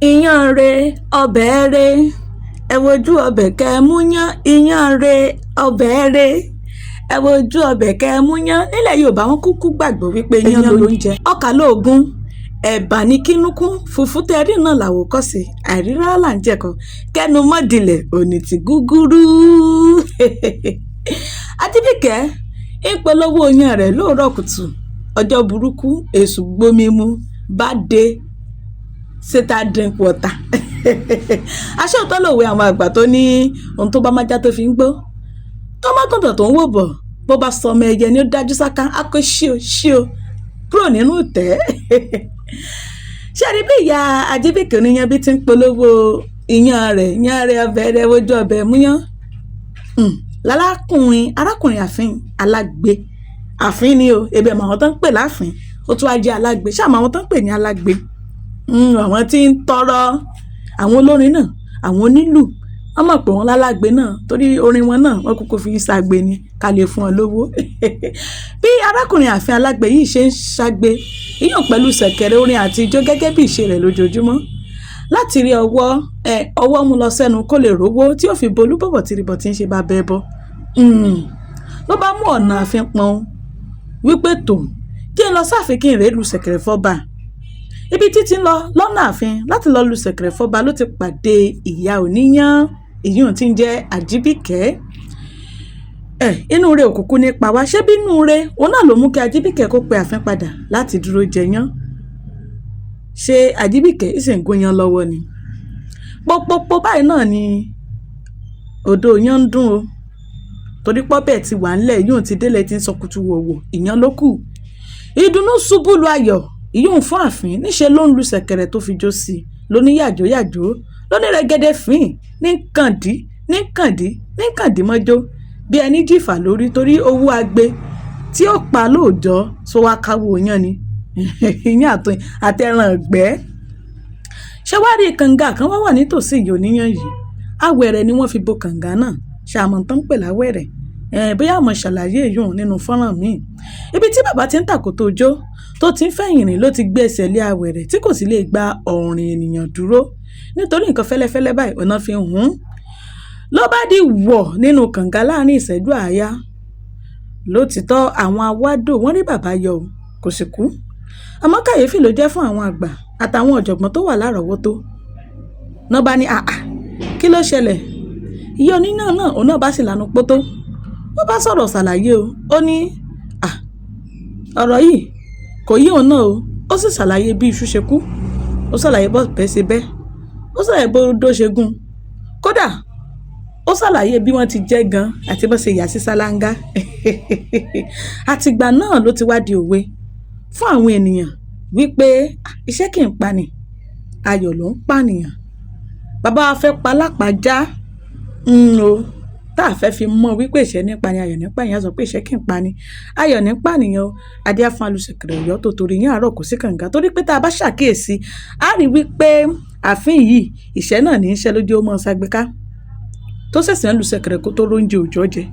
Iyán re, ọbẹ̀ re, ẹ wojú ọbẹ̀ kẹ́ ẹ mú yán. Iyán re, ọbẹ̀ re, ẹ wojú ọbẹ̀ kẹ́ ẹ mú yán. Nílẹ̀ Yorùbá, wọn kúkú gbàgbọ́ wípé iyán ló ń jẹ, ọkà lóògùn, ẹ̀bà ní kínúkún, fùfú tẹ́rí náà làwòkọ́ṣe, àìrírá là ń jẹ̀kọ, kẹ́nu mọ́dìlẹ̀ òní ti gúgúrú. Ajíbíkẹ́ ń polówó iyán rẹ̀ lóòrọ̀ kùtù ọjọ́ burúkú, èṣù gbomi mu bá dé, Satan drink water. Aṣọ́ọ̀tọ́ lòwe àwọn àgbà tó ní ohun tó bá májá tó fi ń gbó, tó mọ́gùntàn tó ń wò bọ̀, bó bá sọ ọmọ ẹyẹ ni ó dájú sáká, á kó ṣíò ṣíò kúrò nínú ìtẹ́. Ṣé rí bí ìyá Ajíbíkẹ́ oníyan bí ti ń polówó iyán rẹ̀, iyán rẹ̀, ọbẹ̀ rẹ̀, ojú ọbẹ̀ múyán lálákùnrin, arákùnrin àfin alágbe, àfin ni o, ebi ẹ̀ mọ̀ àwọn tó ń pè láàfin, ó tún wá jẹ́ alágbe. Ṣáà mọ̀ àwọn tó ń pè ní alágbe, àwọn tí ń tọrọ, àwọn olórin náà, àwọn onílù, wọ́n mọ̀ pé wọ́n lálágbe náà torí orin wọn náà, wọ́n kúkú fi ń ṣagbe ni ká lè fún ọ lówó. Bí arákùnrin àfin alágbe yìí ṣe ń ṣagbe yíyàn pẹ̀lú ṣẹ̀kẹ̀rẹ̀ orin àti ijó gẹ́gẹ́ bí ìṣe rẹ̀ lójoojúmọ́ láti rí ọwọ́ ẹ ọwọ́ mú lọ sẹ́nu kó lè rówó tí ó fi bolú bọ̀bọ̀ tìrìbọ̀ tí ń ṣe bá bẹ́ẹ̀ bọ́, ló bá mú ọ̀nà ààfin pọn wípé tó kí n lọ sáàfin, kí n rèé lu ṣẹ̀kẹ̀rẹ̀ fọ́ba. Ibi títí ń lọ lọ́nà ààfin láti lọ lu ṣẹ̀kẹ̀rẹ̀ fọ́ba ló ti pàdé ìyá oníyán, ìyún tí ń jẹ́ Àjíbíkẹ́. Ẹ inú rẹ̀ òkùnkùn ní pa wá, ṣé bínú rẹ̀ òun náà ló mú kí Àjíbíkẹ́ kó pe ààfin padà láti dúró jẹyán. Ṣé Àjíbíkẹ́ sì ń gúnyán lọ́wọ́ ni? Pópópó báyìí náà ni odò yán ń dún o, torí pọ́bẹ̀ ti wà ńlẹ̀, yóò ti délẹ̀, ti ń sọ kutu wọ̀wọ̀, ìyán ló kù. Ìdùnnú ṣubú lu ayọ̀ ìyóhùn fún ààfin. Níṣẹ́ ló ń lu ṣẹ̀kẹ̀rẹ̀ tó fi jó sí i, ló ní yàjó yàjó, ló ní rẹ́gẹ́dẹ́ fín ní kàndí ní kàndí ní kàndí mọ́jó bí ẹni jìfà lórí, torí owó agbe tí ó pa lóòjọ́ tó wá káwọ́ yán ni ìyẹn àtẹ̀ràn ọ̀gbẹ́. Ṣé wàá rí kànga kan wá wà nítòsí ìyá oníyàn yìí, awẹ̀rẹ̀ ni wọ́n fi bo kànga náà. Ṣàmọ̀ tán ń pè láwẹ̀rẹ̀, bóyá àmọ́ ṣàlàyé èyí nínú fọ́nrán míì. Ibi tí bàbá ti ń tàkòtò ijó tó ti ń fẹ̀yìn rìn ló ti gbé ẹsẹ̀ lé awẹ̀rẹ̀ tí kò sì lè gba ọ̀rìn ènìyàn dúró, nítorí nǹkan fẹ́lẹ́fẹ́lẹ́ báyìí ọ̀nà fi ń hùn, ló bá di wọ̀ nínú kànga láàrin ìṣẹ́jú àáyá. Lótìtọ́, àwọn awádò wọ́n rí bàbá yọ o, kò sì kú, àmọ́ kàyéfì ló jẹ́ fún àwọn àgbà àtàwọn ọ̀jọ̀gbọ́n tó wà lárọ̀ọ́wọ́tó náà. Bá ní, àà, kí ló ṣẹlẹ̀? Ìyá oníná náà, òun náà bá sì lanu pótó, ó bá sọ̀rọ̀ ṣàlàyé o. Ó ní à, ọ̀rọ̀ yìí kò yí òun náà o. Ó sì ṣàlàyé bí iṣu ṣe kú, ó ṣàlàyé bó bẹ́ẹ̀ ṣe bẹ́, ó ṣàlàyé bó dó ṣe gún, kódà ó ṣàlàyé bí wọ́n ti jẹ́ gan àti bó ṣe yà sí ṣáláńgá. Àtìgbà náà ló ti wá di òwe fún àwọn ènìyàn wípé iṣẹ́ kì í pani, ayọ̀ ló ń pànìyàn. Bàbá wa fẹ́ palápàá o, tá a fẹ́ fi mọ̀ wípé ìṣẹ́ ní pani, ayọ̀ ní pànìyàn, sọ pé ìṣẹ́ kì í pani, ayọ̀ ní pànìyàn o. Adé fún alùsẹ̀kẹ̀rẹ̀ Ọ̀yọ́ tó torí yín àárọ̀ kò sí kànga, torí pé tá a bá ṣàkíyèsí, a rí wípé ààfin yìí, ìṣẹ́ náà ní í ṣe lójú ó mọ́ ṣàgbéká tó ṣẹ̀ṣẹ̀ ń lu ṣẹ̀kẹ̀rẹ̀ kó tó róúnjẹ òòjọ́ jẹ.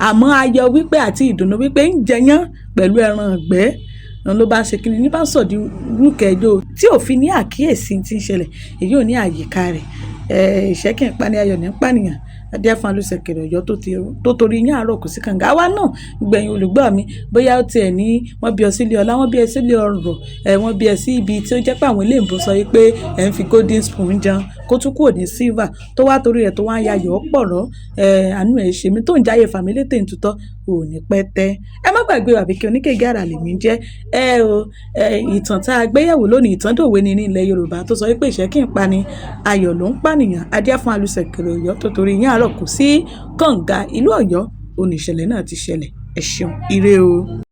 Àmọ́ ayọ̀ wípé àti ìdùnnú wípé ń jẹyán pẹ̀lú ẹran ìgbẹ́ ló bá ń ṣe kíni ní bá ń sọ̀dí rúkẹ́jọ́ tí ò fi ní àkíyèsí tí ń ṣẹlẹ̀ èyí ò ní àyíká rẹ̀. Ìṣẹ́ kì í pani, ayọ̀ ní pànìyàn. Adé fún alùsẹ̀kẹ̀rẹ̀ Ọ̀yọ́ tó torí yín àárọ̀ kò sí kànga. Àwa náà gbẹ̀yìn olùgbọ́ mi, bóyá ó tiẹ̀ ní wọ́n bí ọ sílé ọlá, wọ́n bí ẹ sílé ọrọ̀ ẹ̀, wọ́n bí ẹ sí ibi tí ó jẹ́ pé àwọn eléèbó sọ wípé ẹ̀ ń fi golden spoon jẹun kó tún kúrò ní silver, tó wá torí rẹ̀ tó wá ń yayọ̀ pọ̀rọ̀ ẹ̀, àánú ẹ̀ ṣe mí, tó ń jáyé fàmílétè ń tutọ́ ò ní pẹ́ tẹ́. Ẹ má gbàgbé, Àbíkẹ́ Oníkègé àrà lèmi jẹ́ ẹ o. Ìtàn tá a gbéyẹ̀wò lónìí, ìtàn dòwe ni ní ilẹ̀ Yorùbá tó sọ wípé ìṣẹ́ kì í pani, ayọ̀ ló ń pànìyàn. Adé fún alùsẹ̀kẹ̀rẹ̀ Ọ̀yọ́ tó torí yín àárọ̀ kò sí kànga, ìlú Ọ̀yọ́ òní ìṣẹ̀lẹ̀ náà ti ṣẹlẹ̀. Ẹ ṣeun, ire o.